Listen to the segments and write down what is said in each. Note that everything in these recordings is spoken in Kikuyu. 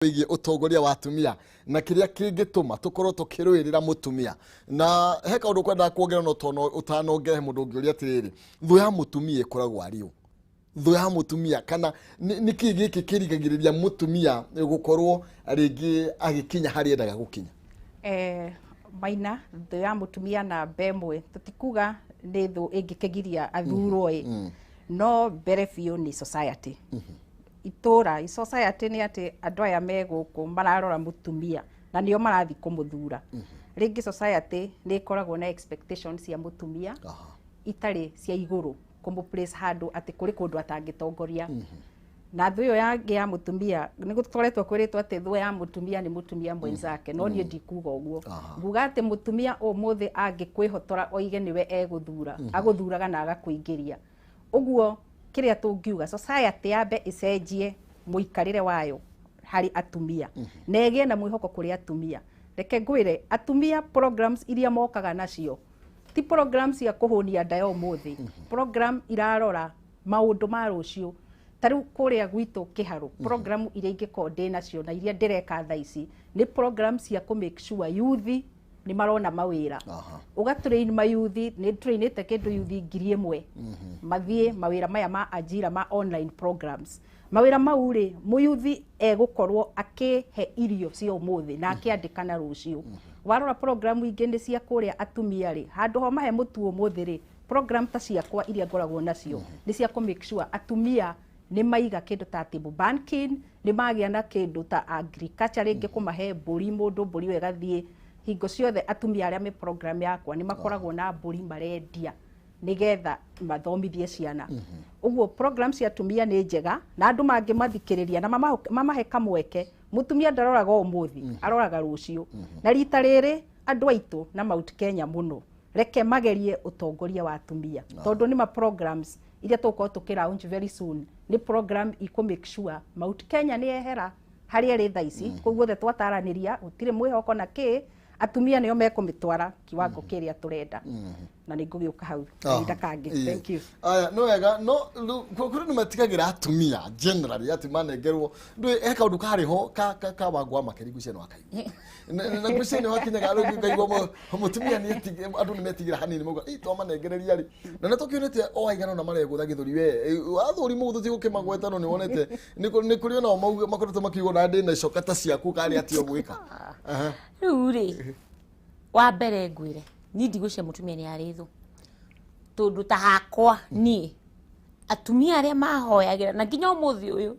Wĩgiĩ ũtongoria wa atumia na kĩrĩa kĩngĩtũma tũkorwo tũkĩrũĩrĩra mũtumia. Na he kaũndũ kwendaga kuongerera, no tono ũtanongere, mũndũ ũngĩũria atĩrĩrĩ, thũ ya mũtumia ĩkoragwo arĩ ũ? Thũ ya mũtumia kana nĩ kĩĩ gĩkĩ kĩrigagĩrĩria mũtumia gũkorwo rĩngĩ agĩkinya harĩa endaga gũkinya? Maina, thũ ya mũtumia namba ĩmwe, tũtikuga nĩ thũ ĩngĩkĩgiria athurwo ĩ, no mbere biũ nĩ society, itũra. Society nĩ atĩ andũ aya me gũkũ mararora mũtumia na nĩo marathiĩ kũmũthura. Rĩngĩ society nĩ ĩkoragwo na expectations cia mũtumia itarĩ cia igũrũ, kũmũ place handũ atĩ kũrĩ kũndũ atangĩtongoria. Na thũ ĩyo yangĩ ya mũtumia, nĩ gũkoretwo kwĩrĩtwo atĩ thũ ya mũtumia nĩ mũtumia mwenzake, no niĩ ndikuga ũguo. Nguga atĩ mũtumia ũmũthĩ angĩkwĩhotora oige nĩwe egũthura, agũthuraga na agakũingĩria. Ũguo kĩrĩa tũngiuga, society yambe ĩcenjie mũikarĩre wayo harĩ atumia na ĩgĩe na mwĩhoko kũrĩ atumia. Reke ngwĩre, atumia programs iria mokaga nacio ti programs cia kũhũnia nda ya ũmũthĩ, program irarora maũndũ ma rũciũ. Ta rĩu kũrĩa gwitũ Kĩharũ, program iria ingĩkorwo ndĩ nacio na iria ndĩreka thaa ici nĩ program cia kũ make sure youth nĩ marona mawĩra. Ũgatrain mayuthi, nĩ trainĩte kĩndũ yuthi 1000 mathiĩ mawĩra maya ma ajira ma online programs. Mawĩra mau rĩ, mũyuthi egũkorwo akĩhe irio cia ũmũthĩ na akĩandĩkana rũciũ. Warora program ingĩ nĩ cia kũrĩa atumia rĩ, handũ ho mahe mũtu ũmũthĩ rĩ, program ta ciakwa iria ngoragwo nacio nĩ cia kũ make sure atumia nĩ maiga kĩndũ ta table banking, nĩ magĩa na kĩndũ ta agriculture, rĩngĩ kũmahe mbũri, mũndũ mbũri ĩyo ĩgathiĩ hingo ciothe. Atumia arĩa me program yakwa nĩ makoragwo na mbũri marendia nĩgetha mathomithie ciana. Ũguo program cia atumia nĩ njega na andũ mangĩmathikĩrĩria na mamahe kamweke. Mũtumia ndaroraga ũmũthĩ, aroraga rũciũ. Na rita rĩrĩ andũ aitũ na Mount Kenya mũno, reke magerie ũtongoria wa atumia, tondũ nĩ ma programs iria tũgũkorwo tũkĩ launch very soon nĩ program ikũ make sure Mount Kenya nĩ yehera harĩa ĩrĩ thaa ici. Kũu guothe twataranĩria gũtirĩ mwĩhoko na kĩ, atumia nĩo mekũmĩtwara kiwango kĩrĩa tũrenda, na nĩ ngũgĩũka hau kahinda kangĩ. Thank you. Aya, nĩ wega, no rĩu kũrĩ nĩ matigagĩra atumia generally atĩ manengerwo ndũĩ he kaũndũ karĩ ho ka Wangu wa Makeri, ngwĩciria nĩ wakaigua. Na ngwĩciria nĩ wakinyaga rĩu ngaigua mũtumia nĩ andũ nĩ metigĩra hanini, mauga ĩ twamanengereria rĩ, na nĩ tũkĩonete o aigana ona maregũtha gĩthũri we athuri mũgũthũ ti gũkĩmagweta, no nĩ wonete nĩ kũrĩ onao makoretwo makiuga ona ndĩ na icoka ta ciaku karĩ atĩ ũgwĩka. Aha. Rĩu rĩ, wa mbere ngwĩre, niĩ ndigwĩciria mũtumia nĩ arĩ thũ, tondũ ta hakwa niĩ atumia arĩa mahoyagĩra na nginya ũmũthĩ ũyũ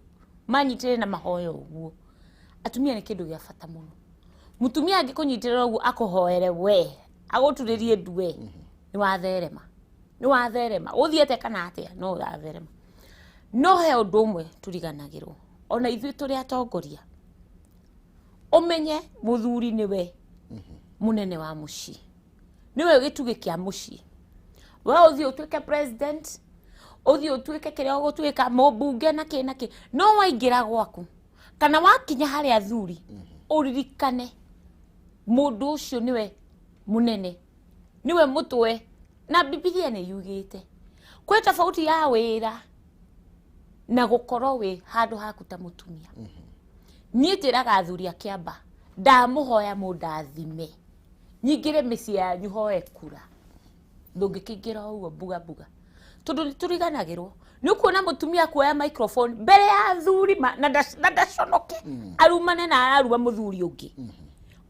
manyitĩrĩre na mahoya ũguo, atumia nĩ kĩndũ gĩa bata mũno. Mũtumia angĩkũnyitĩrĩra ũguo, akũhoere we, agũturĩrie ndu, we nĩ watherema, nĩ watherema ũthiĩte kana atĩa, no ũratherema. No he ũndũ ũmwe tũriganagĩrwo, ona ithuĩ tũrĩ atongoria, ũmenye mũthuri nĩwe mũnene wa mũciĩ, nĩwe gĩtugĩ kĩa mũciĩ. We ũthiĩ ũtuĩke president, ũthiĩ ũtuĩke kĩrĩa ũgũtuĩka, mũmbunge na kĩ na kĩ, no waingĩra gwaku kana wakinya harĩ athuri, ũririkane mũndũ ũcio nĩwe mũnene, nĩwe mũtwe. Na Bibilia nĩ yugĩte kwĩ tofauti ya wĩra na gũkorwo wĩ handũ haku ta mũtumia. Niĩ njĩraga athuri a Kĩamba, ndamũhoya mũndathime nyingĩre mĩciĩ yanyu hoe kura, ndũngĩkĩingĩra o ũguo mbuga mbuga, tondũ nĩ tũriganagĩrwo. Nĩ ũkuona mũtumia kuoya microphone mbere ya athuri na ndaconoke arumane na araruma mũthuri ũngĩ.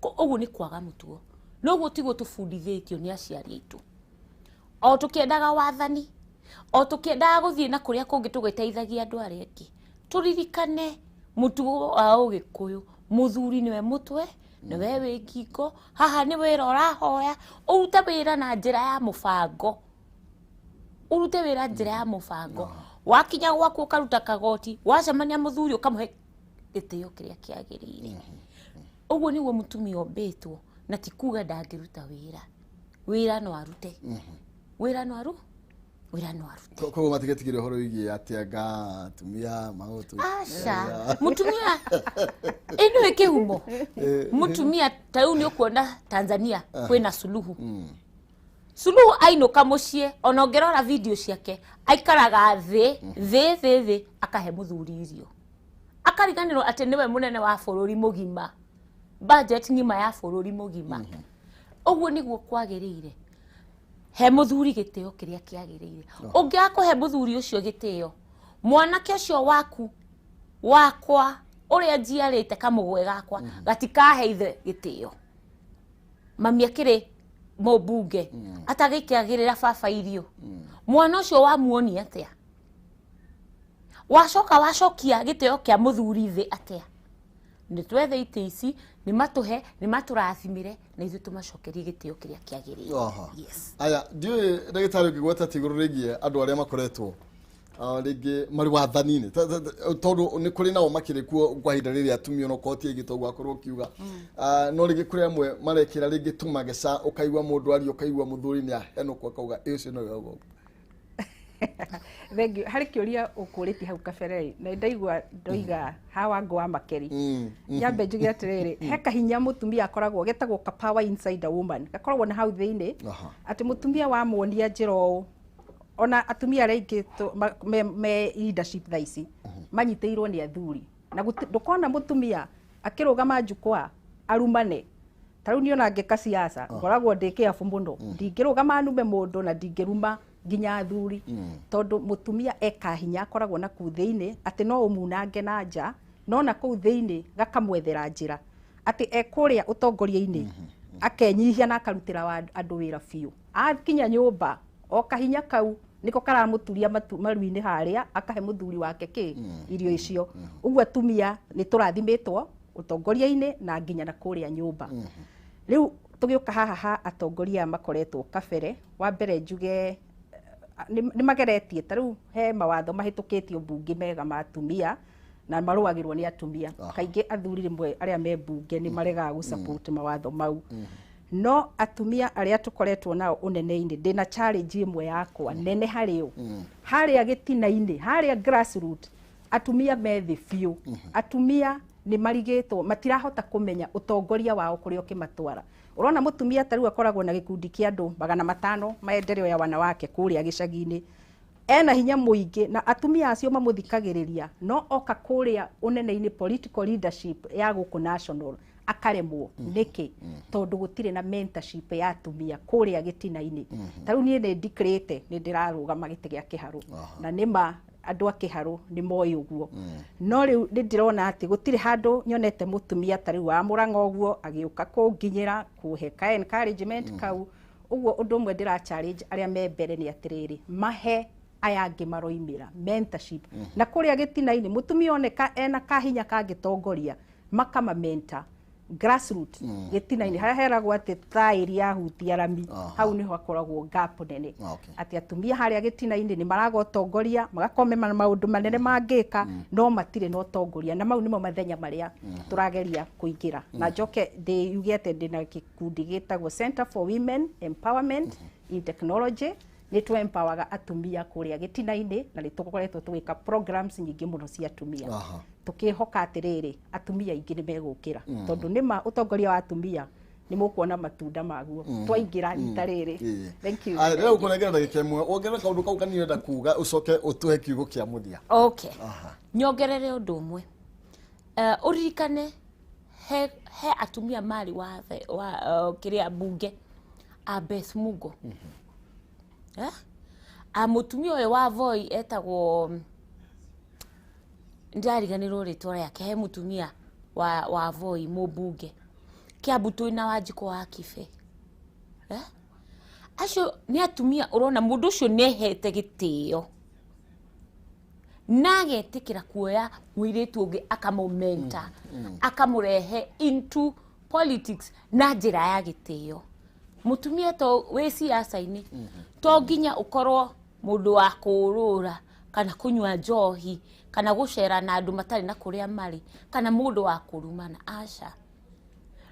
Ũguo nĩ kwaga mũtugo, no ũguo tiguo tũbundithĩtio nĩ aciari aitũ. O tũkĩendaga wathani, o tũkĩendaga gũthiĩ na kũrĩa kũngĩ tũgĩteithagia andũ arĩa angĩ, tũririkane mũtugo wa Ũgĩkũyũ, mũthuri nĩwe mũtwe, nĩwe wĩ ngingo haha, nĩ wĩra ũrahoya, ũrute wĩra na njĩra ya mũbango, ũrute wĩra njĩra ya mũbango. Wakinya gwaku ũkaruta kagoti, wacemania mũthuri ũkamũhe gĩtĩo kĩrĩa kĩagĩrĩire. Ũguo nĩguo mũtumia ombĩtwo, na ti kuga ndangĩruta wĩra. Wĩra no arute, wĩra no aru wĩra no arute. Koguo matigetigĩre ũhoro wĩgiĩ atĩ anga atumia magũtũ. Aca, mũtumia ĩno ĩ kĩhumo, mũtumia ta rĩu nĩ ũkuona Tanzania kwĩna Suluhu. Suluhu ainũka mũciĩ, ona ũngĩrora video ciake, aikaraga thĩ thĩ thĩ thĩ, akahe mũthuri irio. Akariganĩrwo atĩ nĩwe mũnene wa bũrũri mũgima, budget ng'ima ya bũrũri mũgima. Ũguo nĩguo kwagĩrĩire. He mũthuri gĩtĩo kĩrĩa kĩagĩrĩire. Ũngĩaga kũhe mũthuri ũcio gĩtĩo, mwanake ũcio waku wakwa ũrĩa njiarĩte kamũgwe gakwa gatikahe ithe gĩtĩo. Mami akĩrĩ mũmbunge atagĩkĩagĩrĩra baba irio, mwana ũcio wamuonia atĩa? Wacoka wacokia gĩtĩo kĩa mũthuri thĩ atĩa? Nĩ twethe itĩ ici, nĩ matũhe, nĩ matũrathimĩre, na ithuĩ tũmacokerie gĩtĩo kĩrĩa kĩagĩrĩire. Yes. Aya, ndiũĩ ndagĩtarĩ ũngĩgweta ti igũrũ rĩgiĩ andũ arĩa makoretwo rĩngĩ marĩ wathani-inĩ, tondũ nĩ kũrĩ nao makĩrĩ kuo kwa ihinda rĩrĩ atumia onokorwo ti aingĩ toguo akorwo ũkiuga. No rĩngĩ kũrĩ amwe marekĩra rĩngĩ tũmageca, ũkaigua mũndũ aria, ũkaigua mũthuri nĩ ahenũka, ũkauga ĩ ũcio nowe auga ũguo. Thank you. Harĩ kĩũria ũkũrĩtie hau kabere na ndaigua ndoiga hawa ngũ wa makeri. Nyambe njuge atĩrĩrĩ, he kahinya mũtumia akoragwo getagwo ka power inside a woman, gakoragwo na hau thĩinĩ, atĩ mũtumia wamuonia njĩra ũũ, ona atumia arĩa aingĩ me leadership thaa ici manyitĩirwo nĩ athuri, na ndũkona mũtumia akĩrũgama jukwaa arumane. Ta rĩu niĩ ona ngĩka siasa ngoragwo ndĩ kĩabu mũno, ndingĩrũgama nume mũndũ na ndingĩruma nginya athuri, tondũ mũtumia eka hinya akoragwo na kũu thĩinĩ atĩ no ũmunange na nja, no na kũu thĩinĩ gakamwethera njĩra atĩ e kũrĩa ũtongoria-inĩ akenyihia na akarutĩra andũ wĩra biũ. Akinya nyũmba o kahinya kau niko karamũturia maru-inĩ harĩa, akahe mũthuri wake kĩ irio icio. Ũguo atumia nĩ tũrathimĩtwo ũtongoria-inĩ na nginya na kũrĩa nyũmba. Rĩu tũgĩũka haha ha atongoria makoretwo kabere, wa mbere njuge nĩ mageretie. Ta rĩu he mawatho mahĩtũkĩtio mbunge mega ma atumia na marũagĩrwo nĩ atumia. Kaingĩ athuri rĩmwe arĩa me mbunge nĩ maregaga gũ support mawatho mau, no atumia arĩa tũkoretwo nao ũnene-inĩ, ndĩna challenge ĩmwe yakwa nene harĩ o harĩa gĩtina-inĩ, harĩa grassroot, atumia me thĩ biũ. Atumia nĩ marigĩtwo, matirahota kũmenya ũtongoria wao kũrĩa ũkĩmatwara. Ũrona mũtumia ta rĩu akoragwo na gĩkundi kĩa andũ 500 maendeleo ya wanawake kũrĩa gĩcagi-inĩ, ena hinya mũingĩ na atumia acio mamũthikagĩrĩria, no oka kũrĩa ũnene-inĩ, political leadership ya gũkũ national, akaremwo. Nĩkĩ? Tondũ gũtirĩ na mentorship ya atumia kũrĩa gĩtina-inĩ. Ta rĩu niĩ nĩ ndikĩrĩte nĩ ndĩrarũgama gĩtĩ gĩa Kĩharũ, na nĩma andũ a Kĩharũ nĩ moĩ ũguo, no rĩu nĩ ndĩrona atĩ gũtirĩ handũ nyonete mũtumia ta rĩu wa Mũrang'a ũguo agĩũka kũnginyĩra kũhe ka encouragement kau. Ũguo ũndũ ũmwe ndĩra challenge arĩa me mbere nĩ atĩrĩrĩ, mahe aya angĩ maroimĩra mentorship na kũrĩa gĩtina-inĩ, mũtumia oneka ena kahinya kangĩtongoria, makama mentor grassroot gĩtina-inĩ harĩa heragwo atĩ taĩri yahutia rami. Hau nĩho hakoragwo gap nene, atĩ atumia harĩa gĩtina-inĩ nĩ maraga ũtongoria, magakorwo mena maũndũ manene mangĩka, no matirĩ na ũtongoria, na mau nĩmo mathenya marĩa tũrageria kũingĩra. Na njoke ndĩuge atĩ ndĩna gĩkundi gĩtagwo Center for Women Empowerment in Technology. Nĩ tũ-empowerga atumia kũrĩa gĩtina-inĩ, na nĩ tũkoretwo tũgĩka programs nyingĩ mũno cia atumia, tũkĩhoka atĩrĩrĩ, atumia aingĩ nĩ megũkĩra, tondũ nĩma ũtongoria wa atumia nĩ mũkuona matunda maguo twaingĩra rita rĩrĩ. Thank you. Aya, ndĩrenda gũkũnengera ndagĩka ĩmwe wongerere kaũndũ kau kanini ũrenda kuga, ũcoke ũtũhe kiugo kĩa mũthia. Okay, nyongerere ũndũ ũmwe. Ũririkane he atumia marĩ wa kĩrĩa mbunge a Beth Mugo, eh? A mũtumia ũyũ wa Voi etagwo, ndĩrariganĩrwo rĩtwa rĩake. He mũtumia wa Voi mũmbunge. Kiambu twĩna Wanjikũ wa Kibe, eh? Acio nĩ atumia. Ũrona mũndũ ũcio nĩ ehete gĩtĩo na agetĩkĩra kuoya mũirĩtu ũngĩ akamũmenta, akamũrehe into politics na njĩra ya gĩtĩo. Mũtumia to wĩ siasa-inĩ to nginya ũkorwo mũndũ wa kũũrũra kana kũnyua njohi kana gũcera na andũ matarĩ na kũrĩa marĩ kana mũndũ wa kũrumana, aca.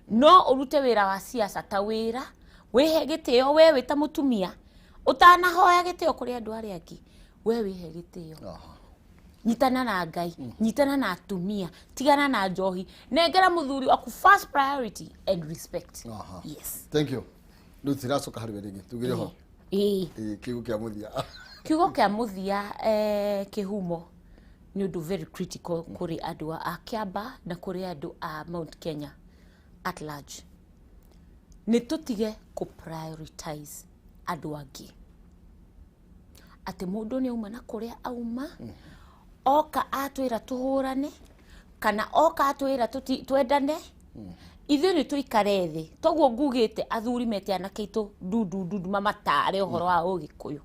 No ũrute wĩra wa siasa ta wĩra, wĩhe gĩtĩo we wĩ ta mũtumia, ũtanahoya gĩtĩo kũrĩ andũ arĩa angĩ, we wĩhe gĩtĩo. Nyitana na Ngai, nyitana na atumia, tigana na njohi, nengera mũthuri waku first priority and respect. Yes. Thank you. Rĩu tiracoka harĩ we rĩngĩ, tugire ho. Ĩĩ. Ĩĩ, kiugo kĩa mũthia. Kiugo kĩa mũthia, kĩhumo Nĩ ũndũ very critical kũrĩ andũ a Kĩamba na kũrĩ andũ a Mount Kenya at large. Nĩ tũtige kũ prioritize andũ angĩ, atĩ mũndũ nĩ auma na kũrĩa auma, oka atwĩra tũhũrane kana oka atwĩra twendane. Ithuĩ nĩ tũikare thĩ, toguo ngugĩte athuri mete anake aitũ ndundu ndundu mamatare ũhoro wa Ũgĩkũyũ.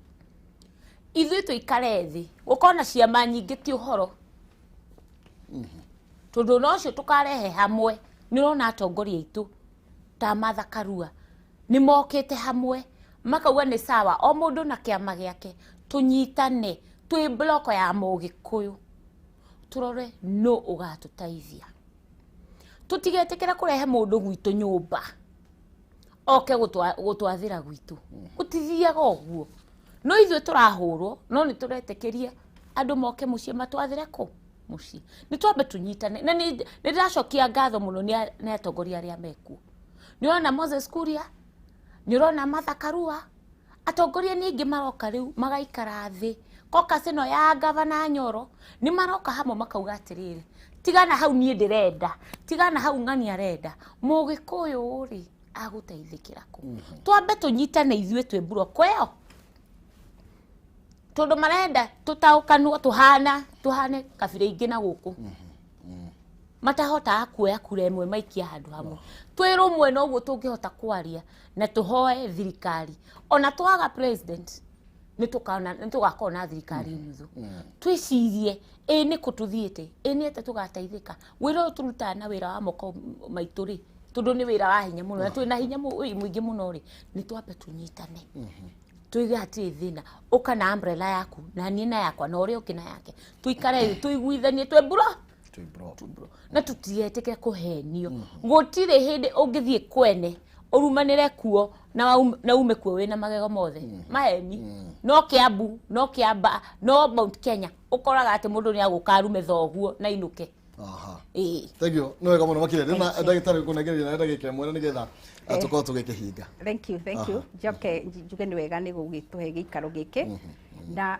Ithuĩ tũikare thĩ, gũkorwo na ciama nyingĩ ti ũhoro, tondũ ona ũcio tũkarehe hamwe. Nĩ ũrona atongoria aitũ ta Martha Karua nĩ mokĩte hamwe makauga nĩ sawa, o mũndũ na kĩama gĩake, tũnyitane twĩ bloko ya Mũgĩkũyũ, tũrore no ũgatũteithia. Tũtigetĩkĩra kũrehe mũndũ gwitũ nyũmba oke gũtwathĩra gwitũ, gũtithiaga ũguo. No ithuĩ tũrahũrwo, no nĩ tũretĩkĩria andũ moke mũciĩ matwathĩre kũ mũciĩ. Nĩ twambe tũnyitane, na nĩ ndĩracokia ngatho mũno nĩ atongoria arĩa mekuo. Nĩ ũrona Moses Kuria, nĩ ũrona Martha Karua, atongoria nĩ aingĩ maroka rĩu magaikara thĩ. Caucus ĩno ya Gavana Nyoro nĩ maroka hamwe makauga atĩrĩrĩ, tigana hau niĩ ndĩrenda, tigana hau ng'ani arenda, Mũgĩkũyũ rĩ agũteithĩkĩra kũ? Twambe tũnyitane ithuĩ twĩ mburoko ĩyo, tondũ marenda tũtaũkanwo tuhane kabira ingĩ na gũkũ matahotaga kuoya kura ĩmwe maikia handũ hamwe. Twĩ rũmwe noguo tũngĩhota kwaria na tũhoe thirikari. Ona twaga president nĩ tũgakorwo na thirikari nuthu. Twĩcirie ĩ nĩ kũ tũthiĩte, ĩ nĩ atĩa tũgateithĩka. Wĩra ũyũ tũrutaga na wĩra wa moko maitũ rĩ, tondũ nĩ wĩra wa hinya mũno na twĩna hinya mũingĩ mũno rĩ, nĩ twambe tũnyitane tuige hatirĩ thĩna. Ũka na umbrella yaku na niĩ na yakwa na ũrĩa ũngĩ na yake, tũikare thĩ tũiguithanie twĩ mburo na tũtigetĩkĩre kũhenio. Gũtirĩ hĩndĩ ũngĩthiĩ kwene ũrumanĩre kuo na ume kuo wĩna magego mothe maheni. No Kiambu, no Kiamba, no Mount Kenya ũkoraga atĩ mũndũ nĩ agũka arume thoguo na inũke. Aha. Thank you. No wega mũno makĩria. Ndĩna ndagĩtarĩ kũnengereria na ndagĩka ĩmwe nĩgetha tũkorwo tũgĩkĩhinga. Thank you, thank you. Njoke njuge nĩ wega nĩ gũgĩtũhe gĩikaro gĩkĩ, na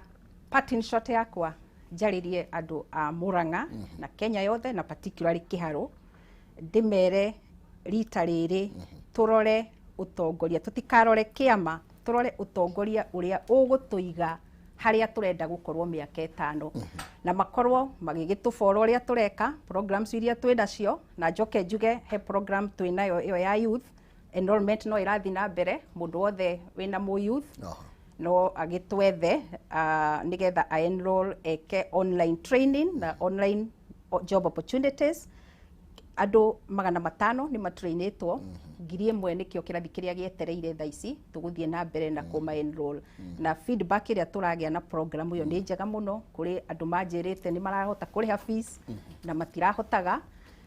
parting shot yakwa njarĩrie andũ a Murang'a na Kenya yothe na particularly Kĩharũ, ndĩmere rita rĩrĩ tũrore ũtongoria, tũtikarore kĩama, tũrore ũtongoria ũrĩa ũgũtũiga harĩa tũrenda gũkorwo mĩaka 5, na makorwo magĩgĩtũbora ũrĩa tũreka programs iria twĩ nacio. Na njoke njuge he program twĩ nayo ĩyo ya youth enrollment no ĩrathiĩ na mbere, mũndũ wothe wĩna mũ youth no agĩtwethe nĩgetha a enroll eke online training na online job opportunities. Andũ 500 nĩ matrainĩtwo, 1000 nĩkĩo kĩrathi kĩrĩa gĩetereire thaa ici tũgũthiĩ na mbere na kũma enroll. Na feedback ĩrĩa tũragĩa na program ĩyo nĩ njega mũno, kũrĩ andũ manjĩrĩte nĩ marahota kũrĩha fees na matirahotaga.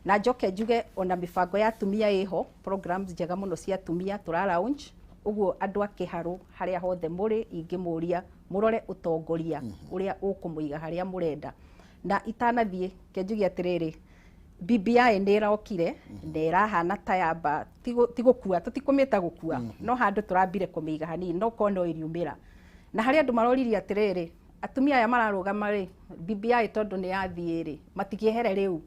Na njoke njuge ona mĩbango ya atumia ĩho, programs njega mũno cia atumia tũra launch. Ũguo andũ a Kĩharũ harĩa hothe mũrĩ, ingĩmũria mũrore ũtongoria ũrĩa ũkũmũiga harĩa mũrenda. Na itanathiĩ ke njuge atĩrĩrĩ, BBI nĩ ĩrokire na ĩrahana ta yamba ti gũkua, tũtikũmĩta gũkua, no handũ tũrambire kũmĩiga hanini, no korwo no ĩriumĩra. Na harĩ andũ maroririe atĩrĩrĩ, atumia aya mararũgama rĩ, BBI tondũ nĩ yathiĩ rĩ, matikĩehere rĩu.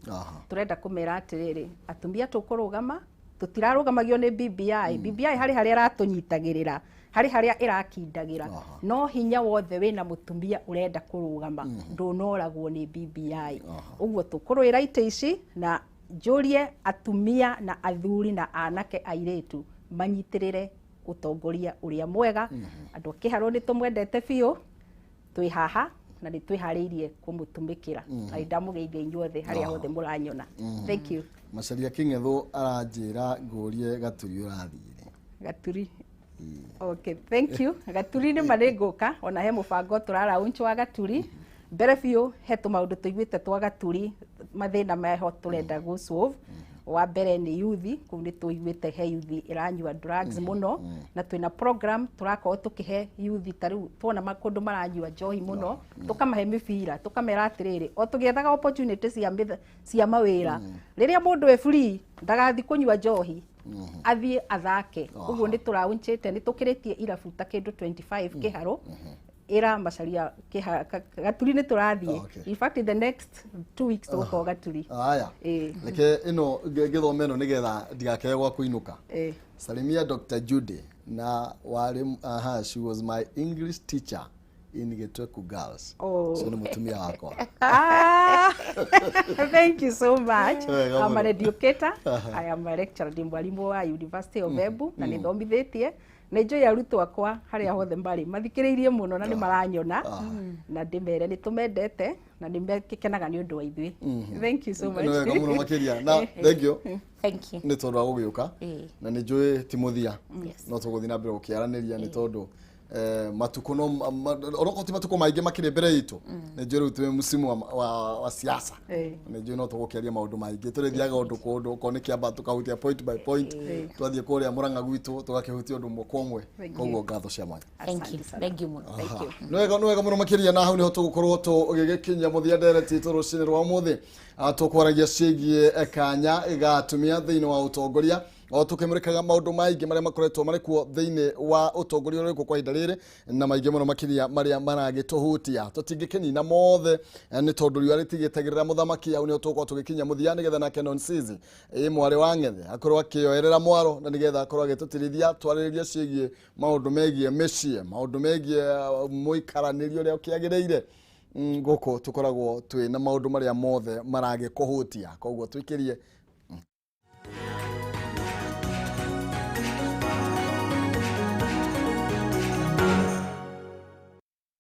Tũrenda kũmera atĩrĩrĩ, atumia tũkũrũgama, tũtirarũgamagio nĩ BBI. BBI harĩ harĩa ĩratũnyitagĩrĩra, harĩ harĩa ĩrakindagĩra, no hinya wothe wĩna mũtumia ũrenda kũrũgama ndũnoragwo nĩ BBI. Ũguo tũkũrũĩra itĩ ici, na njũrie atumia na athuri na anake airĩtu manyitĩrĩre ũtongoria ũrĩa mwega. Andũ a Kĩharũ nĩ tũmwendete biũ, twĩ haha na nĩ twĩharĩirie kũmũtũmĩkĩra. Na nĩ ndamũgeithia inyuothe harĩa hothe mũranyona. Thank you. Macharia King'etho aranjĩra ngũrie Gaturi ũrathiĩ rĩ. Gaturi. Okay, thank you. Gaturi nĩ ma nĩ ngũka, ona he mũbango tũra launch wa Gaturi. Mbere biũ he tũmaũndũ tũiguĩte twa Gaturi, mathĩna meho tũrenda gũ solve. Wa mbere nĩ youth, kũu nĩ tũiguĩte he youth ĩranyua drugs mũno, na twĩna program tũrakorwo tũkĩhe youth. Ta rĩu tuona kũndũ maranyua njohi mũno, tũkamahe mĩbira, tũkamera atĩrĩrĩ, o tũgĩethaga opportunity cia mawĩra, rĩrĩa mũndũ e free ndagathi kũnyua njohi, athiĩ athake. Ũguo nĩ tũraunchĩte, nĩ tũkĩrĩtie irabu ta kĩndũ 25 Kĩharũ. Ĩra Macharia Gaturi nĩ tũrathiĩ. Okay. In fact, in the next 2 weeks tũgũkorwo Gaturi. Aya. Ĩĩ. Reke ĩno ngĩthome ĩno nĩgetha ndigakege gwa kũinũka. Salimia Dr. Judy na warĩ, aha, she was my English teacher in Gĩtweku Girls. Oh. Ũcio nĩ mũtumia wakwa. Ah, thank you so much. Wega I'm an mũno. educator. I am a lecturer, ndĩ mwarimũ wa University of Embu na nĩ thomithĩtie. Nĩ njũĩ arutwo akwa harĩa hothe marĩ mathikĩrĩirie mũno na nĩ maranyona na ndĩmere nĩ tũmendete na nĩ mekĩkenaga nĩ ũndũ wa ithuĩ. Thank you so much. Nĩ wega mũno makĩria, na thank you Thank you. nĩ tondũ wa gũgĩũka. Na nĩ njũĩ ti mũthia. No tũgũthiĩ na mbere gũkĩaranĩria nĩ tondũ matukũ no onokorwo ti matukũ maingĩ makĩrĩ mbere itũ, nĩ njũĩ rĩu twĩ msimu wa siasa. Nĩ njũĩ no tũgũkĩaria maũndũ maingĩ, tũrĩthiaga ũndũ kwa ũndũ, okorwo nĩ kĩamba tũkahutia point by point, twathiĩ kũrĩa Mũrang'a gwitũ tũgakĩhutia ũndũ ũmwe kwa ũmwe. Thank you. Koguo ngatho cia mwanya. Thank you. Asante sana. Thank you mũno. Thank you. Nĩ wega mũno makĩria, na hau nĩho tũgũkorwo tũgĩgĩkinyia mũthia ndereti itũ rũcinĩ rwa ũmũthĩ. Tũkwaragia ciĩgiĩ kanya ga atumia thĩinĩ wa ũtongoria, o tũkĩmũrĩkaga maũndũ maingĩ marĩa makoretwo marĩ kuo thĩinĩ wa ũtongoria ũrĩa ũrĩ kuo kwa ihinda rĩrĩ, na maingĩ mũno makĩria marĩa maragĩtũhutia. Tũtingĩkĩnina mothe nĩ tondũ riũa rĩtigĩtagĩrĩra mũthamaki. Hau nĩho tũgũkorwo tũgĩkinyia mũthia nĩgetha nake Nonsizi ĩ mwarĩ wa ng'ethe akorwo akĩoerera mwaro na nĩgetha akorwo agĩtũtirithia twarĩrĩria ciĩgiĩ maũndũ megiĩ mĩciĩ, maũndũ megiĩ mũikaranĩrie ũrĩa ũkĩagĩrĩire. Gũkũ tũkoragwo twĩ na maũndũ marĩa mothe maragĩkũhutia, koguo tũikĩrie.